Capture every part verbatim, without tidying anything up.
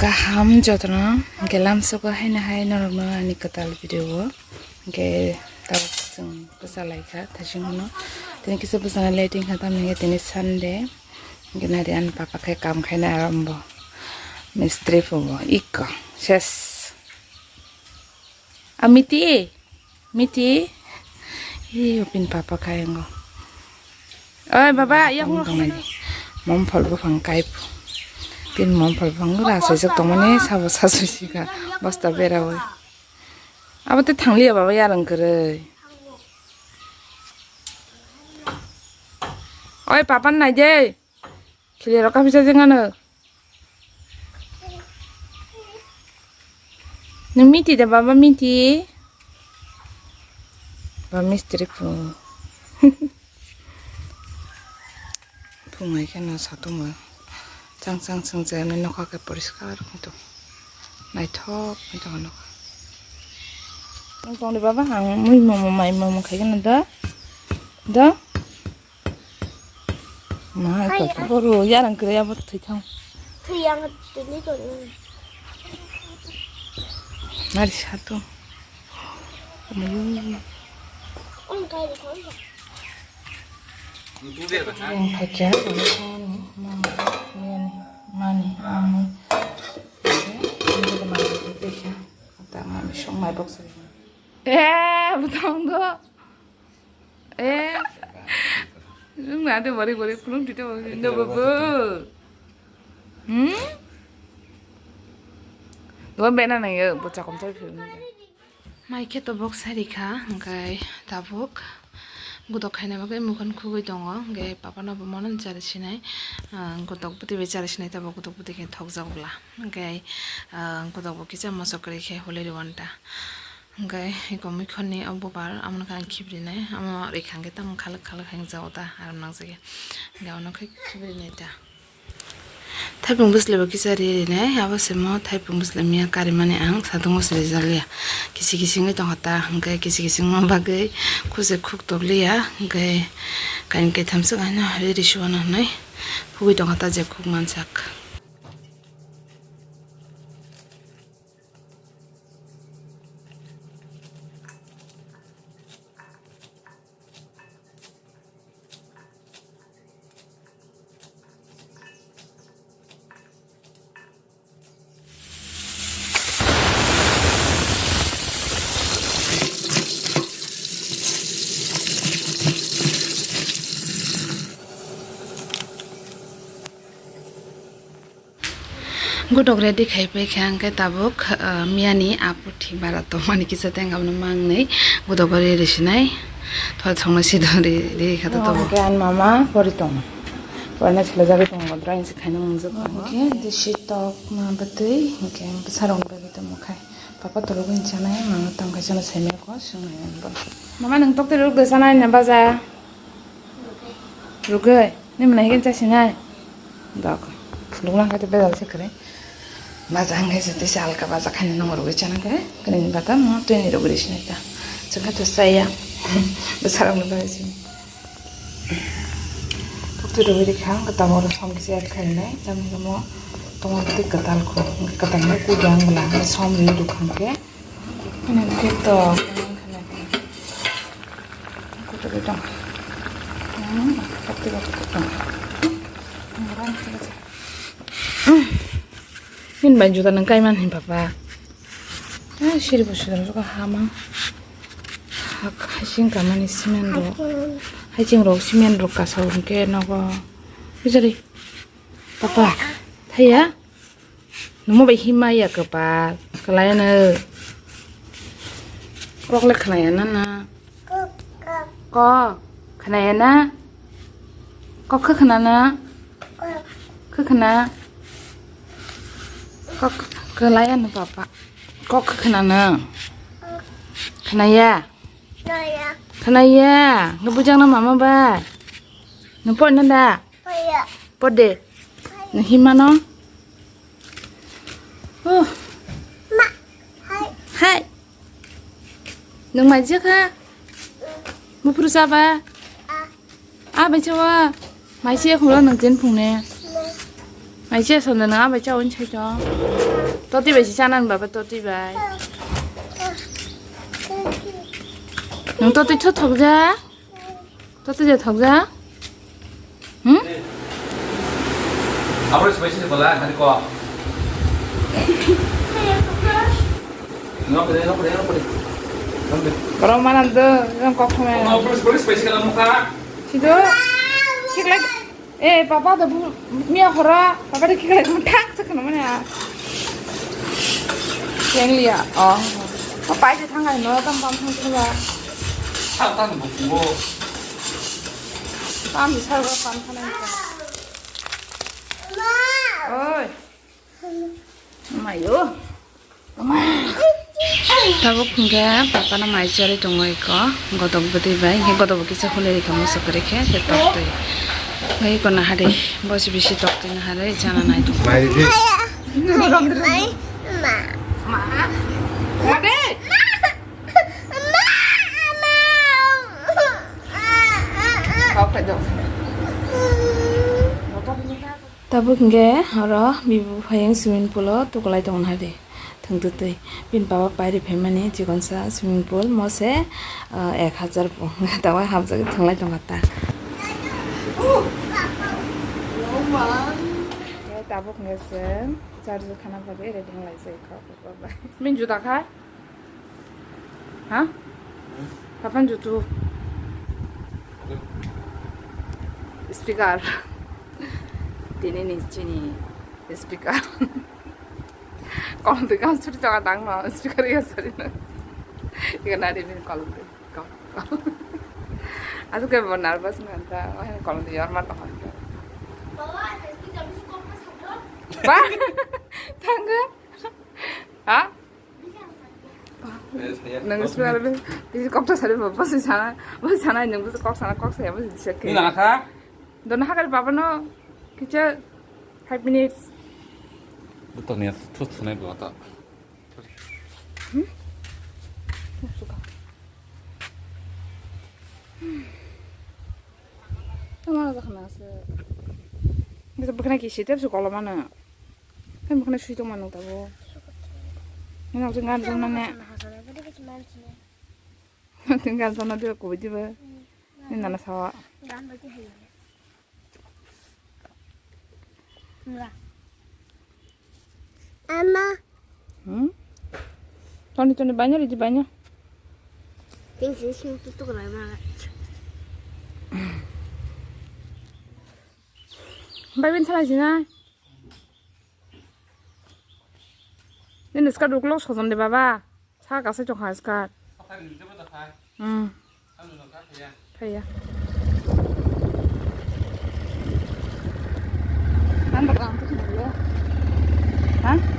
Kaham jotono, hwnkhe lamsogo haino hai norokno ani kwtal video o. Hwnkhe tabuk chwng bwsa laikha thaichung hwno. Tini kisa bwsano lighting kha tamni hwnkhe tini Sunday. Hwnkhe nari ani papa khe kam khaina arombo. Mistri phubo ikko ses. A Miti, Miti. Hi opin papa khayango. Oi baba, yang tong tong lagi. Mom phol buphang kai. Pin mom phol buphang ra sejak tongmani sabo sasu sika. Bosta bera oi. Abo te thangliya baba yarang kwrwi. Oi papa nai de. Khili rok kaphisa jeng ano. Nwng Miti da baba Miti? Ba mistri phung. Phung hai kheno satung bo. Chang chang chang chang nokha khe poriskar wngtong. Naithok wngtong nokha. Wngtong de baba ang mui momo mai momo khai kheno da. Da. Ma, hai, kok boro yarang kwrwi abo thwi thang. Thwi yang tini to ni. Nari sato. Mayu. Ong kai de khon. Yang phaikya, mani, mani, mani, mani, amu. Ini kita makan dulu ya. Kata mami song mai box lagi. Eh, betul tuh. Eh. Wngna de bari bari phulung tite bo no bo bo. Hmm? Dua bena nang yo bo chakom chai philung. Mai khe to box sari kha, hwnkhe tabuk godok khaina bagwi mukhon khugwi tongo, hwnkhe papa no bo mono chari sinai, ah, godok bwtwi bai chari sinai, tabuk godok bwtwi khe thokjak bwla, hwnkhe, ah, godok bo kisa mosok kwrwi khe holi rwanta. Hwnkhe eko muikhorni o bubar, amoni khe ang khibrinai, amo rikha hwnkhe tamo khalwk khalwk khe wngjago ta, arom nangjagya. Hwnkhe abono khe khibrinai ta. Thaipung bwsle bo kisa ririnai, abo se mo thaipung bwsle miya karimani ang satung bwsle jalya. Kisi kisi wngwi tongkha ta, hwnkhe kisi kisi wngma bagwi khuse khuk tokliya, hwnkhe kain kaitham swk haino riri suana hwnwi khugwi tongkha ta je khuk mansak. Godok ready khai pai kha, hwnkhe tabuk, ah, miyani aputhi bara tongmani kisa tei abono mangnwi godok ready sinai. Thoi thongno sidon ri, ri kha to tabuk. Hwnkhe ani mama pori tongo. Porina silajagwi tongo, drawing se khaina mungjak tongo. Hwnkhe disi tok ma bwtwi, hwnkhe bwsarokni bagwi tongmo khai. Papa tologwi chanai, mama tong khaisano saimaya kho, swngnai ani bo. Mama nwng tok twi rwk de chanai na baja? Rwgwi, nini mwnai hikhe chasinai? Dok. Lunglang khaito bejal se kwrwi. Baja hwnkhe se tisa alka baja khaina nwngo rwgwi chana khe. Kwrwini bata mo twini rwgwi sinai ta. Chwng khe to chaya. Bwsarokno bagwi sini. Tokti rwgwi rikha, kwtal oro som kisa add khainai. Tamni omo tongmani tei kwtal kho. Kwtalno kudiang bwla som rwgwi rwkha hwnkhe. Ani khe to, kuchuk tong. Hmm, pati ba kuchuk tong. Hin bai juda nang kaiman hin papa. Ah, siri bo sudra ko hama. Hak hasing kamani cement ro. Haching ro cement ro kasau ke nogo. Bijari. Papa, thaya? Nungmo bai hima ya kwpal, kwlai no. Kok le khna ya na na? Kok khna ya na? Kok khe khna na? Khe khna? Kok kwlai ano papa. Kok khe khna na? Khna ya? Khna ya? Nung bujang na mama bai? Nung pon na da? Pode. Nung himano? Oh. Hai. Nung mai jaka? Mupru saba? Ah, bai chawa. Mai se kholo nung jen phungne. Ai che sonda na bai cha un chai to. Toti bai si chanan baba toti bai. Nang toti tho thok ja. Toti ja thok ja. Hmm? Abro spicy se bola, hani ko. No pede, no pede, no pede. No pede. Bro, manam do, yang kok thome. Abro spicy kalau muka. Sido. Sik lagi. Eh, papa da bu, mia hora, papa da kikla kong thak thak na mana. Yang lia, oh. Papa aja thang ai no tam pam thang thang ba. Thang thang bu bu. Pam di sar ba pam thang ai. Oi. Mayo. Tabuk hwnkhe papano mai chari tongo eko, godok bwtwi bai, hwnkhe godok bo kisa khulirikha muchuk kwrwikhe, hwnkhe toktwi. Hwnkhe eko nahardi, bosi bisi toktwi naharwi chana nai tongo. Mai ridi. Ma. Ma. Ma de. Kok khe do. Tabuk hwnkhe oro bibu phai wng swimming pool o tukulai tongna di thwngtwtwi. Bini baba pairi phaimani chikonsa swimming pool mose, ah, ek hazar bo tawai hamjagwi thwnglai tongkha ta. Tabuk hwnkhe chwng charjo thana bagwi ready wnglaijak kha. Min juda kha? Ha? Kapan jutu? Speaker. Tini ni chini speaker. Kong tu kam suri jaga dang no speaker ya suri no. Ikan ada ni kong tu kong. Aku kayak mau nervous nih anta. Wah kong tu yar mata kong tu. Ba, tangga. Ha? Nang suara be, bisi kok ta sari ba, bisi sana, bisi sana nang bisi kok sana kok saya bisi cek. Ni nang kha? Don hakari baba no, kicha five minutes. Betul ni, terus tunai dua tak. Hmm? Suka. Hmm. Tama dah kena se. Bisa bukan lagi sih, tapi suka lama na. Kan bukan sih itu mana tahu. Ini aku tinggal di sana nih. Tinggal sana dia aku aja bah. Ini nana sawa. Ama. Hmm? Toni toni banyak di banyak. Ting sing sing tutuk rai mana. Bai bin thalai sini. Nini skirt uklok sojom de baba. Sa kasai chok ha skirt. Hmm. Thaiya. Ang bakal ang tuh dulu. Hah? Hmm.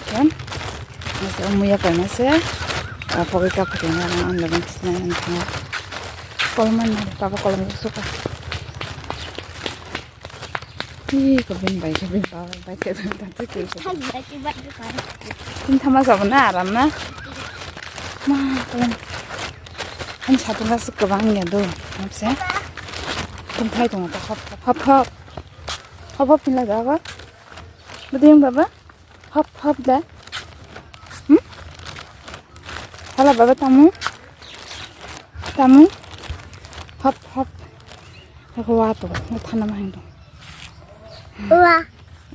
Ken. Masa muya paima se. Pogi ka phating na ang laban kisna ang thang. Kolman na papa kolom suka. Ih, kobin bai, kobin bai, bai, kobin bai, kobin bai. Tin thama sabo na, aram na. Ma, kolom. Ani satung ka sik kobang ya do. Mapse. Tin thai tung ta hop, hop, hop, hop. Hop, hop, tin la jago. Budi yang baba. Hop, hop, da. Hmm? Hala baba tamu. Tamu. Hop, hop. Ako wa to, na thana mahing to. Wa.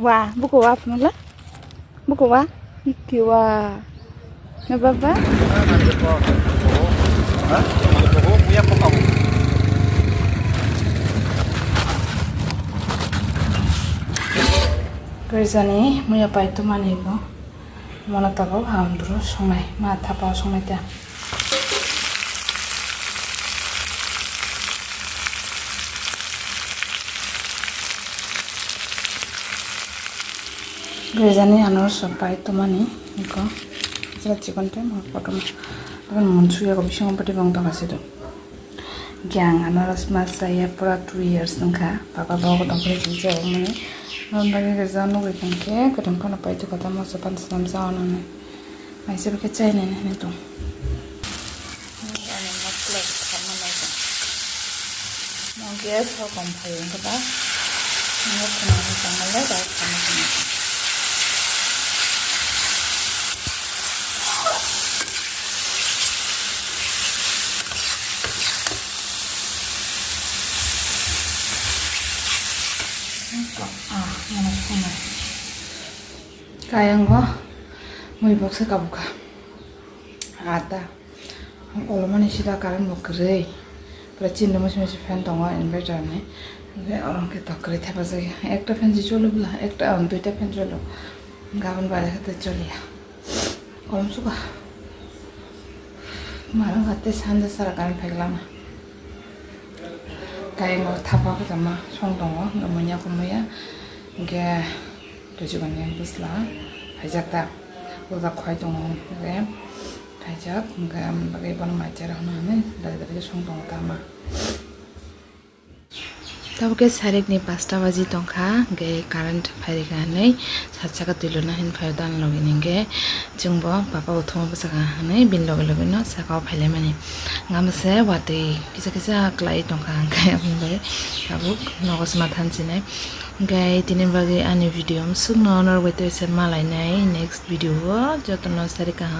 Wa, buko wa phunula. Buko wa. Iki wa. Na baba. Kaisanai muya pai tumani bo. Mono tabuk ham duro songnai, ma thapa o songnai ta. Grijani ano sopai tomani iko jera chikon te ma kotorma. Tei monsuya ko bisingo bwtwi bong tongma se do. Hinkhe ang anaros mas chaya pura two years wngkha. Papa bo tongphai chini chaya mani. Nokni bagwi rijak nugwi tongkhe kwthwng phano paithago tamo se pan swnam cha onani. Maisa bwkhe chainani hinwi tong. Ani masla kharna nai tong. Nong gas ho kom phai wngkha ba. Nokni tongmani gas kharna tong. Kayang bo mui boksa kabukha. Ata kolomani sida current bo kwrwi. Pura chinda musi musi fan tongo inverter ni. Hwnkhe oro hwnkhe tok kwrwi thepajak ya. Ekta fan se cholo bwla, ekta, um, duita fan cholo. Gabon bare khe tei choliya. Kolom suka. Marang kha tei sanja sara current phaiglama. Kayang o thapa khe tama song tongo, hwnkhe muiya kumuya. Hwnkhe twi chikon ni bwsla phaijak ta. Bwsla khwlai tongo hwnkhe phaijak. Hwnkhe ang bagwi bono mai cherok hwnwi dari dari khe song tongo tama. Tabuk khe sarikni pasta baji tongkha, hwnkhe current phairikha hinwi sat saka twi luna hinwi phaio dan logi ni hwnkhe chwngbo papa bo thungo bwsakha hinwi bini logi logi no saka o phailaimani. Hwnkhe se watwi kisa kisa kwlai tongkha, hwnkhe aboni bagwi tabuk nogo se ma thansinai. Hwnkhe tini bagwi ani video mwswkno norok bai tei se malainai next video o, jotono sari kaham.